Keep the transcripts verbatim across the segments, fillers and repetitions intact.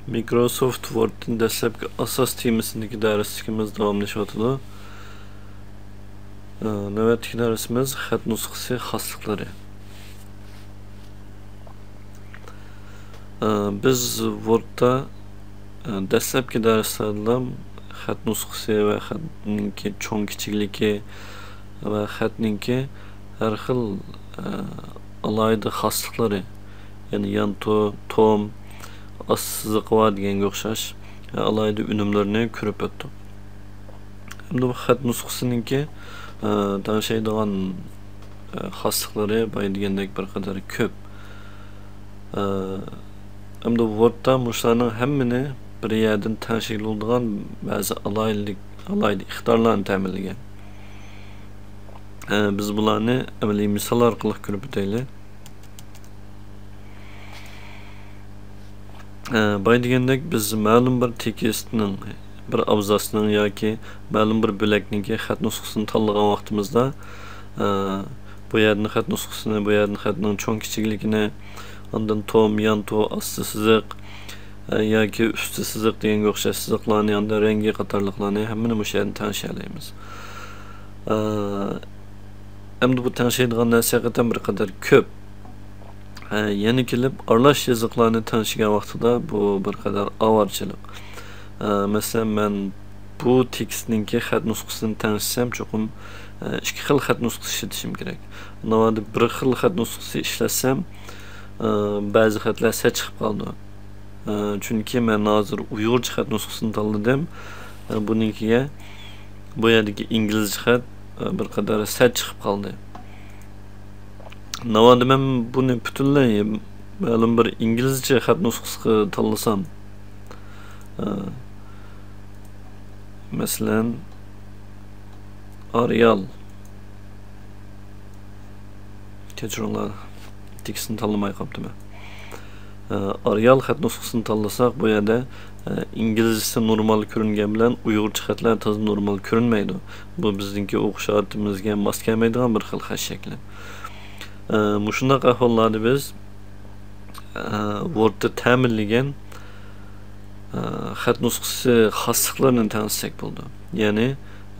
مىكروسوفت ۋوردتىن دەسلەپكى ئاساس تېمىسىدىكى دەرسلىكىمىز داۋاملىشىۋاتىدۇ. ئە، نۆۋەتتىكى دەرسىمىز خەت نۇسخىسى خاسلىقلىرى. ئە، بىز ۋوردتا، ئە، دەسلەپكى دەرسلەردىلا خەت نۇسخىسى ۋە خەتنىڭكى چوڭ كىچىكلىكى ۋە خەتنىڭكى ھەر خىل، ئە، ئالاھىدە خاسلىقلىرى، يەنى يانتۇ، توم، ئاستى سىزىقى بار دېگەنگە ئوخشاش، ئە، ئالاھىدە ئۈنۈملىرىنى كۆرۈپ ئۆتتۇق. ئەمدى بۇ خەت نۇسخىسىنىڭكى، ئە، تەڭشەيدىغان، ئە، خاسلىقلىرى بايا دېگەندەك بىر قەدەر كۆپ. ئە، ئەمدى ۋوردتا مۇشۇلارنىڭ ھەممىنى بىر يەردىن تەڭشىگىلى بولىدىغان بەزى ئالاھىدىلىك، ئالاھىدە ئىقتىدارلارنى تەمىنلىگەن. ئە، بىز بۇلارنى ئەمەلىي مىسال ئارقىلىق كۆرۈپ ئۆتەيلى. ئە، بايا دېگەندەك، بىز مەلۇم بىر تېكىستنىڭ، بىر ئابزاسنىڭ ياكى مەلۇم بىر بۆلەكنىڭكى خەت نۇسخىسىنى تاللىغان ۋاقتىمىزدا، ئە، بۇ يەردىن خەت نۇسخىسىنى، بۇ يەردىن خەتنىڭ چوڭ كىچىكلىكىنى، ئاندىن توم، يانتۇ، ئاستى سىزىق، ئە، ياكى ئۈستى سىزىق دېگەنگە ئوخشاش سىزىقلارنى، ئاندىن رەڭگى قاتارلىقلارنى ھەممىنى مۇشۇ يەردىن تەڭشىيەلەيمىز. ئە، ئەمدى بۇ تەڭشەيدىغان نەرسە ھەقىقەتەن بىر قەدەر كۆپ. ھە، يەنە كېلىپ ئارىلاش يېزىقلارنى تەڭشىگەن ۋاقتىدا بۇ بىر قەدەر ئاۋارىچىلىق. ھە، مەسىلەن، مەن بۇ تېكىستنىڭكى خەت نۇسخىسىنى تەڭشىسەم، چوقۇم، ھە، ئىككى خىل خەت نۇسخىسى ئىشلىتىشىم كېرەك. ناۋادا بىر خىل خەت نۇسخىسى ئىشلەتسەم، ھە، بەزى خەتلەر سەت چىقىپ قالىدۇ. ئە، چۈنكى مەن ھازىر ئۇيغۇرچە خەت نۇسخىسىنى تاللىدىم. ئە، بۇنىڭكىگە، بۇ يەردىكى ئىنگلىزچە خەت، ئە، بىر قەدەر سەت چىقىپ قالدى. ناۋادا مەن بۇنى پۈتۈنلەي مەلۇم بىر ئىنگلىزچە خەت نۇسخىسىغا تاللىسام، ئە، مەسىلەن، ئارىيال. كەچۈرۈڭلار، تېكىستنى تاللىماي قاپتىمەن. ئە، ئارىيال خەت نۇسخىسىنى تاللىساق، بۇ يەردە، ئە، ئىنگلىزچىسى نورمال كۆرۈنگەن بىلەن ئۇيغۇرچە خەتلەر تازا نورمال كۆرۈنمەيدۇ. بۇ بىزنىڭكى ئوقۇش ئادىتىمىزگە ماس كەلمەيدىغان بىر خىل خەت شەكلى. ئە، مۇشۇنداق ئەھۋاللاردا بىز، ئە، ۋوردتا تەمىنلىگەن، ئە، خەت نۇسخىسى خاسلىقلىرىنى تەڭشىسەك بولىدۇ. يەنى،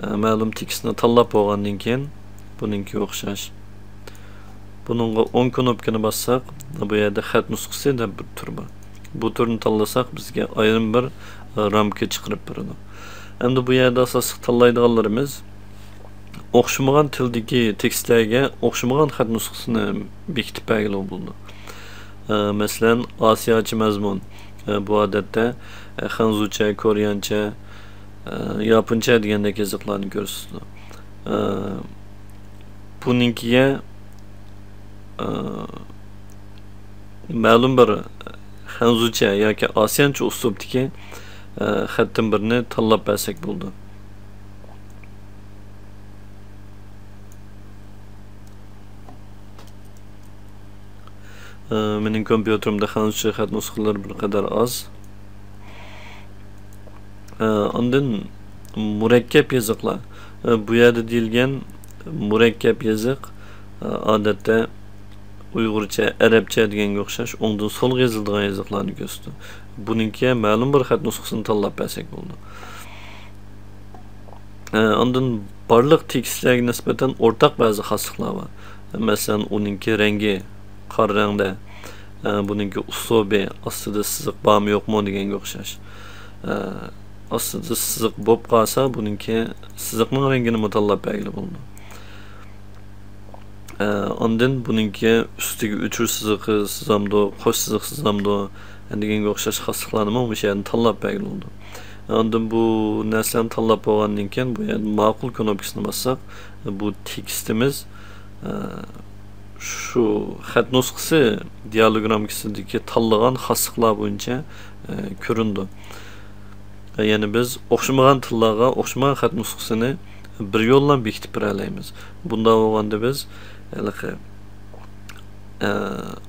ئە، مەلۇم تېكىستنى تاللاپ بولغاندىن كېيىن، بۇنىڭكىگە ئوخشاش. بۇنىڭغا ئون كۇنۇپكىنى باسساق، بۇ يەردە خەت نۇسخىسى دەپ بىر تۈر بار. بۇ تۈرنى تاللىساق، بىزگە ئايرىم بىر، ئە، رامكا چىقىرىپ بېرىدۇ. ئەمدى بۇ يەردە ئاساسلىق تاللايدىغانلىرىمىز، ئوخشىمىغان تىلدىكى تېكىستلەرگە ئوخشىمىغان خەت نۇسخىسىنى بېكىتىپ بەرگىلى بولىدۇ. ئە، مەسىلەن، ئاسىياچە مەزمۇن، ئە، بۇ ئادەتتە، ئە، خەنزۇچە، كورېيەنچە، ئە، ياپونچە دېگەندەك يېزىقلارنى كۆرسىتىدۇ. ئە، بۇنىڭكىگە، ئە، مەلۇم بىر خەنزۇچە ياكى ئاسىيانچە ئۇسلۇبتىكى، ئە، خەتتىن بىرنى تاللاپ بەرسەك بولىدۇ. ئە، مېنىڭ كومپيۇتېرىمدا خەنزۇچە خەت نۇسخىلىرى بىر قەدەر ئاز. ئە، ئاندىن مۇرەككەپ يېزىقلار. ئە، بۇ يەردە دېيىلگەن مۇرەككەپ يېزىق، ئە، ئادەتتە ئۇيغۇرچە، ئەرەبچە دېگەنگە ئوخشاش ئوڭدىن سولغا يېزىلىدىغان يېزىقلارنى كۆرسىتىدۇ. بۇنىڭكى مەلۇم بىر خەت نۇسخىسىنى تاللاپ بەرسەك بولىدۇ. ئە، ئاندىن بارلىق تېكىستلەرگە نىسبەتەن ئورتاق بەزى خاسلىقلار بار. مەسىلەن، ئۇنىڭكى رەڭگى قارا رەڭدە، ئە، بۇنىڭكى ئۇسلۇبى، ئاستىدا سىزىق بارمۇ يوقمۇ دېگەنگە ئوخشاش. ئە، ئاستىدا سىزىق بولۇپ قالسا، بۇنىڭكى سىزىقنىڭ رەڭگىنىمۇ تاللاپ بەرگىلى بولىدۇ. ئە، ئاندىن بۇنىڭكى ئۈستىگە ئۆچۈر سىزىقى سىزامدۇ، قوش سىزىق سىزامدۇ دېگەنگە ئوخشاش خاسلىقلارنىمۇ مۇشۇ يەردىن تاللاپ بەرگىلى بولىدۇ. ئاندىن بۇ نەرسىلەرنى تاللاپ بولغاندىن كېيىن، بۇ يەردە ماقۇل كۇنۇپكىسىنى باسساق، بۇ تېكىستىمىز، ئە، شۇ خەت نۇسخىسى دىئالوگ رامكىسىدىكى تاللىغان خاسلىقلار بويىچە، ئە، كۆرۈنىدۇ. يەنى بىز ئوخشىمىغان تىللارغا ئوخشىمىغان خەت نۇسخىسىنى بىر يوللا بېكىتىپ بېرەلەيمىز. بۇنداق بولغاندا بىز ھېلىقى، ئە،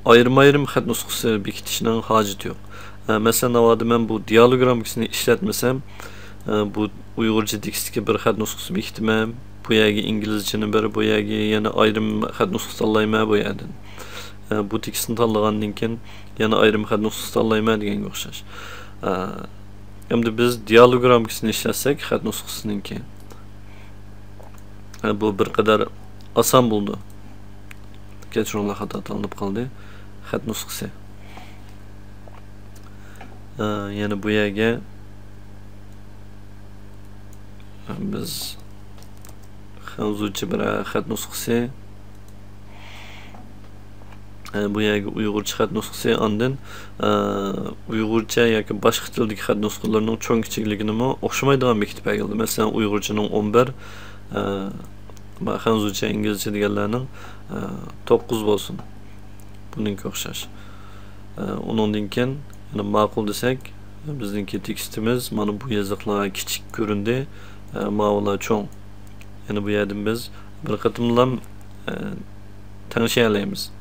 ئايرىم-ئايرىم خەت نۇسخىسى بېكىتىشنىڭ ھاجىتى يوق. ئە، مەسىلەن، ناۋادا مەن بۇ دىئالوگ رامكىسىنى ئىشلەتمىسەم، ئە، بۇ ئۇيغۇرچە تېكىستتىكى بىر خەت نۇسخىسى بېكىتىمەن، بۇ يەرگە ئىنگلىزچىنى بىر، بۇ يەرگە يەنە ئايرىم خەت نۇسخىسى تاللايمەن بۇ يەردىن. ئە، بۇ تېكىستنى تاللىغاندىن كېيىن يەنە ئايرىم خەت نۇسخىسى تاللايمەن دېگەنگە ئوخشاش. ئەمدى بىز دىئالوگ رامكىسىنى ئىشلەتسەك، خەت نۇسخىسىنىڭكى. ئە، بۇ بىر قەدەر ئاسان بولىدۇ. كەچۈرۈڭلار، خاتا تاللىنىپ قالدى. خەت نۇسخىسى. ئە، يەنە بۇ يەرگە، ئە، بىز خەنزۇچە بىر خەت نۇسخىسى. ئە، بۇ يەرگە ئۇيغۇرچە خەت نۇسخىسى، ئاندىن، ئە، ئۇيغۇرچە ياكى باشقا تىلدىكى خەت نۇسخىلىرىنىڭ چوڭ كىچىكلىكىنىمۇ ئوخشىمايدىغان بېكىتىپ بەرگىلى. مەسىلەن، ئۇيغۇرچىنىڭ ئون بىر، ئە، خەنزۇچە، ئىنگلىزچە دېگەنلەرنىڭ، ئە، توققۇز بولسۇن. بۇنىڭكى ئوخشاش. ئە، ئۇنىڭدىن كېيىن يەنە ماقۇل دېسەك، بىزنىڭكى تېكىستىمىز مانا بۇ يېزىقلار كىچىك كۆرۈندى، ئە، ماۋۇلار چوڭ. يەنە بۇ يەردىن بىز بىر قېتىملام، ئە، تەڭشىيەلەيمىز.